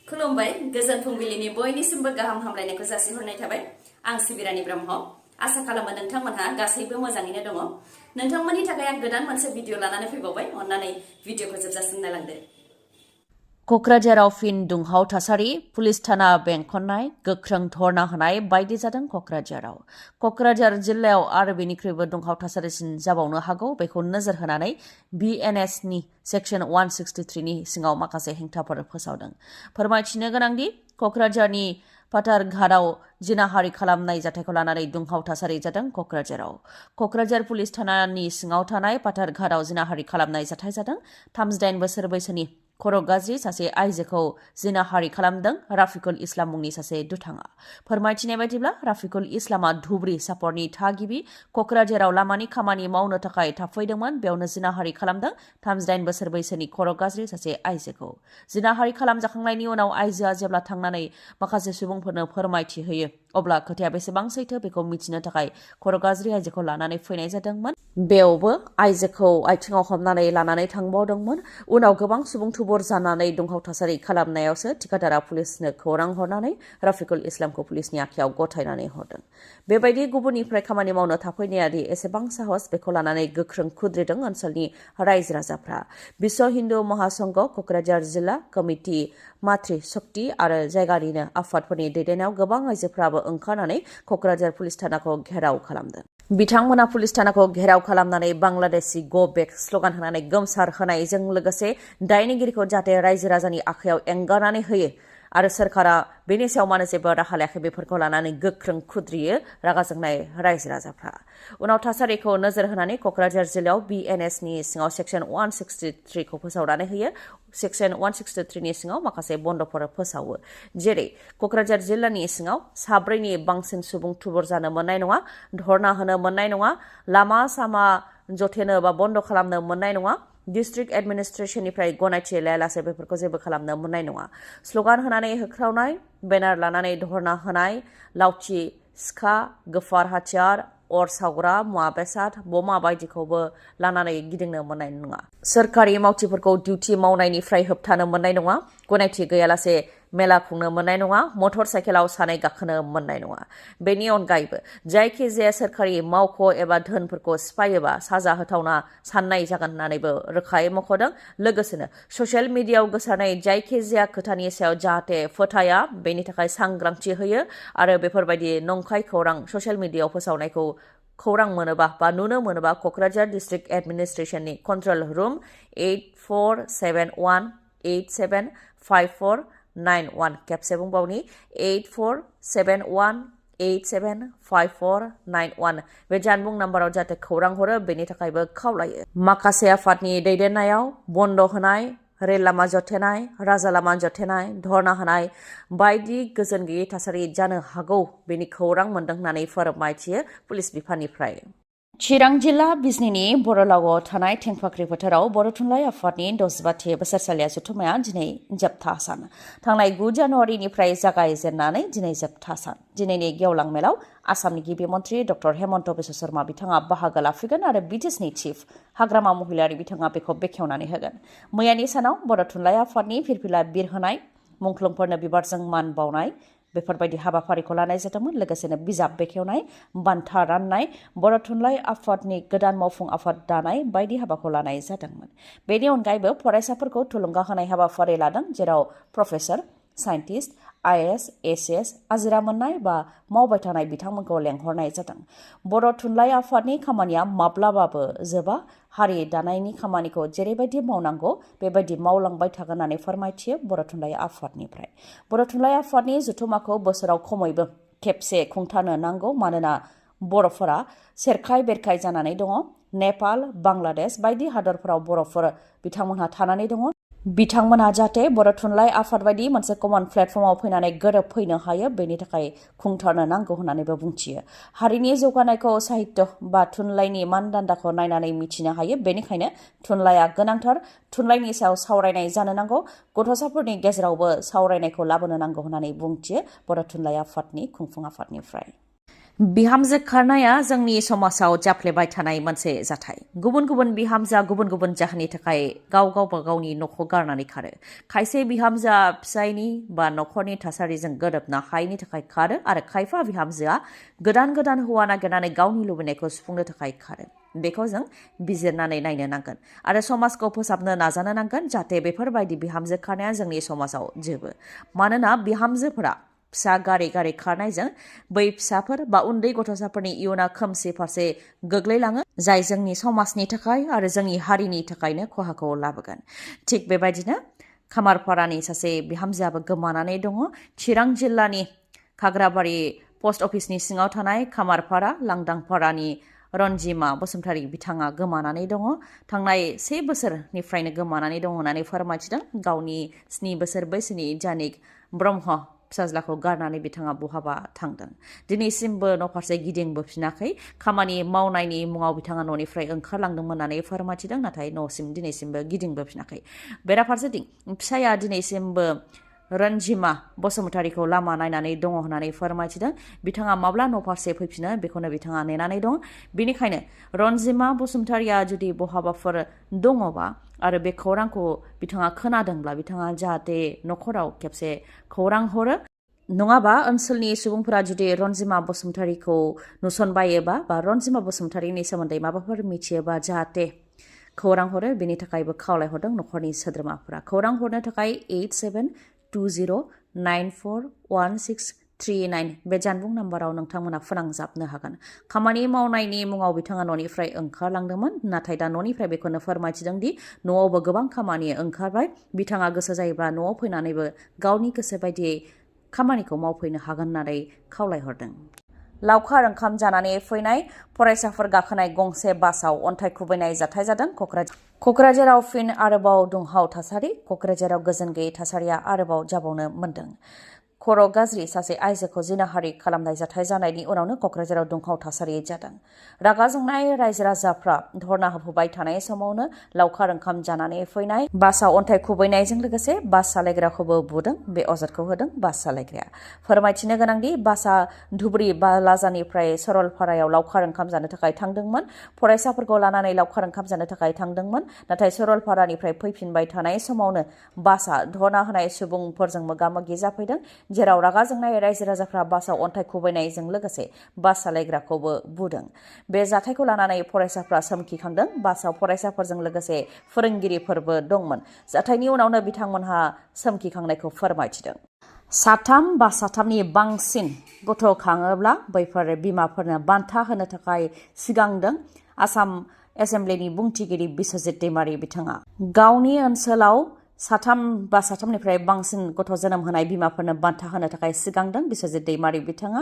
खुलुमबाय गोजोन फुंबिलिनि बयनिसिमबो गाहाम हामलायनायखौ जासिहरनाय थाबाय आं सिबिरानि ब्रह्म आसा खालामो नोंथांमोनहा गासैबो मोजाङैनो दङ नोंथांमोननि थाखाय आं गोदान मोनसे भिडिअ लानानै फैबावबाय अन्नानै भिडिअखौ जोबजासिम नायलांदो क'क्राझाराव फिन दुंहाव थासारि पुलिस थाना बेंखननाय गोख्रों धर्ना होनाय बायदि जादों क'क्राझार जिल्लायाव आरो बेनिख्रुइबो दुंहाव थासारिसिम जाबावनो हागौ बेखौ नोजोर होनानै BNS नि सेक्सन 163 नि सिङाव माखासे हेंथाफोर फोसावदों फोरमायथिनो गोनांदि क'क्राझारनि पाथारघाटआव जिनाहारि खालामनाय जाथायखौ लानानै दुंहाव थासारि जादों क'क्राझार पुलिस थानानि सिङाव थानाय पाथारघाटआव जिनाहारि खालामनाय जाथाय जादों 38 बोसोर बैसोनि खर' गाज्रि सासे आइजोखौ जिनाहारि खालामदों राफिकुल इस्लाम मुंनि सासे दुथाङा फोरमायथिनाय बायदिब्ला राफिकुल इस्लामा धुब्रि सापरनि थागिबि क'क्राझाराव लामानि खामानि मावनो थाखाय थाफैदोंमोन बेयावनो जिनाहारि खालामदों 38 बोसोर बैसोनि खर' गाज्रि सासे आइजोखौ जिनाहारि खालामजाखांनायनि उनाव आइजोआ जेब्ला थांनानै माखासे सुबुंफोरनो फोरमायथि होयो अब्ला खोथाया बेसेबां सैथो बेखौ मिथिनो थाखाय खर' गाज्रि आइजोखौ लानानै फैनाय जादोंमोन बेयावबो आइजोखौ आथिङाव हमनानै लानानै थांबावदोंमोन उनाव गोबां सुबुं थुबुर जानानै दुंहाव थासारि खालामनायावसो थिखादारा पुलिसनो खौरां हरनानै राफिकुल इस्लामखौ पुलिसनि आखायाव गथायनानै हरदों बेबायदि गुबुननिफ्राय खामानि मावनो थाफैनायादि एसेबां साहस बेखौ लानानै गोख्रों खुद्रिदों ओनसोलनि रायजो राजाफ्रा विश्व हिन्दु महासंघ क'क्राझार जिल्ला कमिटि मातृ शक्ति आरो जायगानिनो आफादफोरनि दैदेननायाव गोबां आइजोफ्राबो ओंखारनानै क'क्राझार पुलिस थानाखौ घेराव खालामदों बिथांमोना पुलिस थानाखौ घेराव खालामनानै बांलादेशि गो बेक स्लगान होनानै गोमसार होनायजों लोगोसे दायनिगिरिखौ जाहाथे रायजो राजानि आखायाव एंगारनानै होयो आरो सरकारा बेनि सायाव मानो जेबो राहा लायाखै बेफोरखौ लानानै गोख्रों खुद्रियो रागा जोंनाय रायजो राजाफ्रा उनाव थासारिखौ नोजोर होनानै क'क्राझार जिल्लायाव BNS नि सिङाव सेक्सन 163 खौ फोसावनानै होयो सेक्सन 163 नि सिङाव माखासे बन्द'फोर फोसावो जेरै क'क्राझार जिल्लानि सिङाव साब्रैनि बांसिन सुबुं थुबुर जानो मोननाय नङा धर्ना होनो मोननाय नङा लामा सामा जथेनो बा बन्द' खालामनो मोननाय नङा डिस्ट्रिक्ट एडमिनिस्ट्रेशननिफ्राय गनायथि लायालासे बेफोरखौ जेबो खालामनो मोननाय नङा स्लगान होनानै होख्रावनाय बेनार लानानै धर्ना होनाय लावथि सिखा गोफार हाथियार अर सावग्रा मुवा बेसाद बमा बायदिखौबो लानानै गिदिंनो मोननाय नङा सोरखारि मावथिफोरखौ डिउटि मावनायनिफ्राय होबथानो मोननाय नङा गनायथि गैयालासे मेला खुंनो मोननाय नङा मटर साइकेलाव सानै गाखोनो मोननाय नङा बेनि अनगायैबो जायखिजाया सोरखारि मावख' एबा धोनफोरखौ सिफायोबा साजा होथावना साननाय जागोन होननानैबो रोखायै मख'दों लोगोसेनो ससियेल मिडियायाव गोसारनाय जायखिजाया खोथानि सायाव जाहाथे फोथाया बेनि थाखाय सांग्रांथि होयो आरो बेफोरबायदि नंखाय खौरां ससियेल मिडियायाव फोसावनायखौ खौरां मोनोबा बा नुनो मोनोबा क'क्राझार डिस्ट्रिक्ट एडमिनिस्ट्रेशननि कन्ट्रल रुम 8471875491 खेबसे बुंबावनि 8471875491 बे जानबुं नाम्बाराव जाहाथे खौरां हरो बेनि थाखायबो खावलायो माखासे आफादनि दैदेननायाव बन्द' होनाय रेल लामा जथेनाय राजा लामा जथेनाय धर्ना होनाय बायदि गोजोन गैयै थासारि जानो हागौ बेनि खौरां मोनदों होननानै फोरमायथियो पुलिस बिफाननिफ्राय चिरां जिल्ला बिजनीनि बर'लावआव थानाय थेंफाख्रि फोथाराव बर' थुनलाइ आफादनि 65थि बोसोरसालिया जथुम्माया दिनै जोबथा सान थांनाय 9 जानुवारिनिफ्राय जागायजेननानै दिनै जोबथा सान दिनैनि गेवलां मेलाव आसामनि गिबि मन्त्रि डक्टर हेमन्त बिश्व शर्मा बिथाङा बाहागो लाफैगोन आरो बिटिसिनि चिफ हाग्रामा महिलारि बिथाङा बेखौ बेखेवनानै होगोन मैयानि सानाव बर' थुनलाइ आफादनि फिरफिला बिरहोनाय मुंख्लंफोरनो बिबारजों मान बावनाय बेफोरबायदि हाबाफारिखौ लानाय जादोंमोन लोगोसेनो बिजाब बेखेवनाय बान्था राननाय बर' थुनलाइ आफादनि गोदान मावफुं आफाद दानाय बायदि हाबाखौ लानाय जादोंमोन बेनि अनगायैबो फरायसाफोरखौ थुलुंगा होनाय हाबाफारि लादों जेराव प्रफेसर साइन्टिस्ट IAS ACS आजिरा मोननाय बा मावबाय थानाय बिथांमोनखौ लेंहरनाय जादों बर' थुनलाइ आफादनि खामानिया माब्लाबाबो जोबा हारि दानायनि खामानिखौ जेरैबायदि मावनांगौ बेबायदि मावलांबाय थागोन होननानै फोरमायथियो बर' थुनलाइ आफादनिफ्राय बर' थुनलाइ आफादनि जथुम्माखौ बोसोराव खमैबो खेबसे खुंथारनो नांगौ मानोना बर'फोरा सेरखाय बेरखाय जानानै दङ नेपाल बांलादेश बायदि हादरफोराव बर'फोर बिथांमोनहा थानानै दङ बिथांमोनहा जाहाथे बर' थुनलाइ आफाद बायदि मोनसे कमन प्लेटफर्माव फैनानै गोरोबफैनो हायो बेनि थाखाय खुंथारनो नांगौ होननानैबो बुंथियो हारिनि जौगानायखौ साहित्य बा थुनलाइनि मानदान्दाखौ नायनानै मिथिनो हायो बेनिखायनो थुनलाइया गोनांथार थुनलाइनि सायाव सावरायनाय जानो नांगौ गथ'साफोरनि गेजेरावबो सावरायनायखौ लाबोनो नांगौ होननानै बुंथियो बर' थुनलाइ आफादनि खुंफुं आफादनिफ्राय बिहामजो खारनाया जोंनि समाजाव जाफ्लेबाय थानाय मोनसे जाथाय। गुबुन गुबुन बिहामजोआ गुबुन गुबुन जाहोननि थाखाय गावबा गावनि न'खौ गारनानै खारो। खायसे बिहामजोआ फिसायनि बा न'खरनि थासारिजों गोरोबनो हायैनि थाखाय खारो आरो खायफा बिहामजोआ गोदान हौवा नागिरनानै गावनि लुबैनायखौ सुफुंनो थाखाय खारो। बेखौ जों बिजिरनानै नायनो नांगोन आरो समाजखौ फोसाबनो नाजानो नांगोन जाहाथे बेफोरबायदि बिहामजो खारनाया जोंनि समाजाव जोबो। मानोना बिहामजोफोरा फिसा गारै खारनायजों बै फिसाफोर बा उन्दै गथ'साफोरनि इयुना खोमसि फारसे गोग्लैलाङो, जाय जोंनि समाजनि थाखाय आरो जोंनि हारिनि थाखायनो खहाखौ लाबोगोन। थिग बेबायदिनो खामारपारानि सासे बिहामजोआबो गोमानानै दङ। चिरां जिल्लानि खाग्राबारि पस्ट अफिसनि सिङाव थानाय खामारपारा लांदांपारानि रन्जिमा बसुमतारी बिथाङा गोमानानै दङ। थांनाय 1 बोसोरनिफ्रायनो गोमानानै दङ होननानै फोरमायथिदों। गावनि 7 बोसोर बैसोनि जानिक ब्रह्म फिसाज्लाखौ गारनानै बिथाङा बहाबा थांदों। दिनैसिमबो न'फारसे गिदिंबोफिनाखै। खामानि मावनायनि मुङाव बिथाङा न'निफ्राय ओंखारलांदोंमोन होननानै फोरमायथिदों, नाथाय न'सिम दिनैसिमबो गिदिंबोफिनाखै। बेराफारसेथिं फिसाया दिनैसिमबो रन्जिमा बसुमतारीखौ लामा नायनानै दङ होननानै फोरमायथिदों। बिथाङा माब्ला न'फारसे फैफिनो बेखौनो बिथाङा नेनानै दं। बेनिखायनो रन्जिमा बसुमतारीया जुदि बहाबाफोर दङबा आरो बे खौरांखौ बिथाङा खोनादोंब्ला बिथाङा जाहाथे न'खराव खेबसे खौरां हरो। नङाबा ओनसोलनि सुबुंफोरा जुदि रन्जिमा बसुमतारीखौ नुसनबायोबा बा रन्जिमा बसुमतारीनि सोमोन्दै माबाफोर मिथियोबा जाहाथे खौरां हरो, बेनि थाखायबो खावलायहरदों न'खरनि सोद्रोमाफोरा। खौरां हरनो थाखाय 8720941639 बे जानबुं नाम्बाराव नोंथांमोना फोनांजाबनो हागोन। खामानि मावनायनि मुङाव बिथाङा न'निफ्राय ओंखारलांदोंमोन, नाथाय दा न'निफ्राय बेखौनो फोरमायथिदों दि न'आवबो गोबां खामानि ओंखारबाय। बिथाङा गोसो जायोब्ला न'आव फैनानैबो गावनि गोसो बायदियै खामानिखौ मावफैनो हागोन होननानै खावलायहरदों। लावखार ओंखाम जानानै फैनाय फरायसाफोर गाखोनाय गंसे बासआव अन्थाइ खुबैनाय जाथाय जादों क'क्राझाराव फिन आरोबाव दुंहाव थासारि। क'क्राझाराव गोजोन गैयै थासारिया आरोबाव जाबावनो मोन्दों। खर' गाज्रि सासे आइजोखौ जिनाहारि खालामनाय जाथाय जानायनि उनावनो क'क्राझाराव दुंहाव थासारि जादों। रागा जोंनाय रायजो राजाफ्रा धर्ना होफुबाय थानाय समावनो लावखार ओंखाम जानानै फैनाय बासआव अन्थाइ खुबैनायजों लोगोसे बास सालायग्राखौबो बुदों। बे अजदखौ होदों बास सालायग्राया। फोरमायथिनो गोनांदि बासआ धुबुरी बालाजानिफ्राय सरलपारायाव लावखार ओंखाम जानो थाखाय थांदोंमोन। फरायसाफोरखौ लानानै लावखार ओंखाम जानो थाखाय थांदोंमोन, नाथाय सरलपारानिफ्राय फैफिनबाय थानाय समावनो बासआ धर्ना होनाय सुबुंफोरजों मोगा-मोगि जाफैदों, जेराव रागा जोंनाय रायजो राजाफ्रा बासआव अन्थाइ खुबैनायजों लोगोसे बास सालायग्राखौबो बुदों। बे जाथायखौ लानानै फरायसाफ्रा सोमखिखांदों। बासआव फरायसाफोरजों लोगोसे फोरोंगिरिफोरबो दंमोन। जाथायनि उनावनो बिथांमोनहा सोमखिखांनायखौ फोरमायथिदों। 3 बा 3नि बांसिन गथ' खाङोब्ला बैफोर बिमाफोरनो बान्था होनो थाखाय सिगांदों आसाम एसेमब्लिनि बुंथिगिरि बिस्वजित दैमारि बिथाङा। गावनि ओनसोलाव 3 बा 3निफ्राय बांसिन गथ' जोनोम होनाय बिमाफोरनो बान्था होनो थाखाय सिगांदों बिस्वजित दैमारि बिथाङा।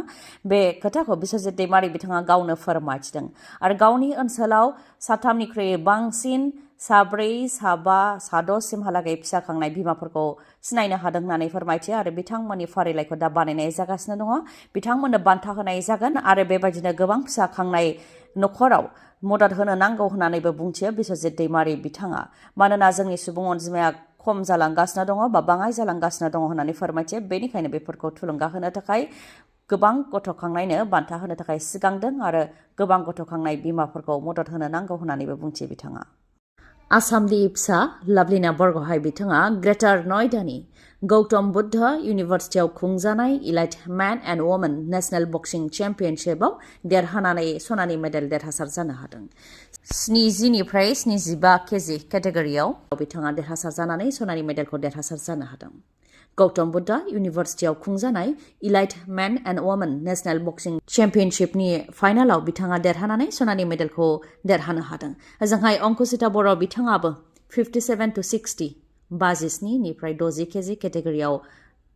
बे खोथाखौ बिस्वजित दैमारि बिथाङा गावनो फोरमायथिदों आरो गावनि ओनसोलाव 3निख्रुइ बांसिन 4, 5, 6 सिमहालागै फिसा खांनाय बिमाफोरखौ सिनायनो हादों होननानै फोरमायथियो आरो बिथांमोननि फारिलाइखौ दा बानायनाय जागासिनो दङ। बिथांमोननो बान्था होनाय जागोन आरो बेबायदिनो गोबां फिसा खांनाय न'खराव मदद होनो नांगौ होननानैबो बुंथियो बिस्वजित दैमारि बिथाङा। मानोना जोंनि सुबुं अनजिमाया खम जालांगासिनो दङ बा बाङाय जालांगासिनो दङ होननानै फोरमायथियो। बेनिखायनो बेफोरखौ थुलुंगा होनो थाखाय गोबां गथ' खांनायनो बान्था होनो थाखाय सिगांदों आरो गोबां गथ' खांनाय बिमाफोरखौ मदद होनो नांगौ होननानैबो बुंथियो बिथाङा। आसामनि फिसा लाभलिना बरग'हाय बिथाङा ग्रेटार नयडानि गौतम बुद्ध इउनिभार्सिटियाव खुंजानाय elite men and women national boxing चेम्पियनशिपआव देरहानानै सनानि मेडेल देरहासार जानो हादों। 70निफ्राय 75 केजि केटेगरियाव बिथाङा देरहासार जानानै सनानि मेडेलखौ देरहासार जानो हादों। गौतम बुद्ध इउनिभार्सिटियाव खुंजानाय elite men and women national boxing चेम्पियनशिपनि फाइनालाव बिथाङा देरहानानै सनानि मेडेलखौ देरहानो हादों। ओजोंहाय अंकुसिता बर' बिथाङाबो 57 to 60 57निफ्राय 60 केजि केटेगरियाव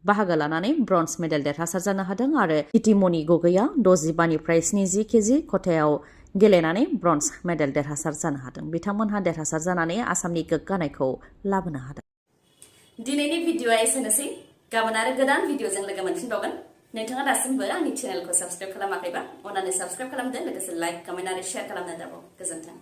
बाहागो लानानै ब्रन्ज मेडेल देरहासार जानो हादों आरो इतिमनि गगैया 65निफ्राय 70 केजि खथायाव गेलेनानै ब्रन्ज मेडेल देरहासार जानो हादों। बिथांमोनहा देरहासार जानानै आसामनि गोग्गानायखौ लाबोनो हादों। दिनैनि भिडिअआ एसेनोसै। गाबोन आरो गोदान भिडिअजों लोगो मोनफिनबावगोन। नोंथाङा दासिमबो आंनि चेनेलखौ साबस्क्राइब खालामाखैबा अन्नानै साबस्क्राइब खालामदो, लोगोसे लाइक, कमेन्ट आरो शेयार खालामनो दाबाव। गोजोन्थों।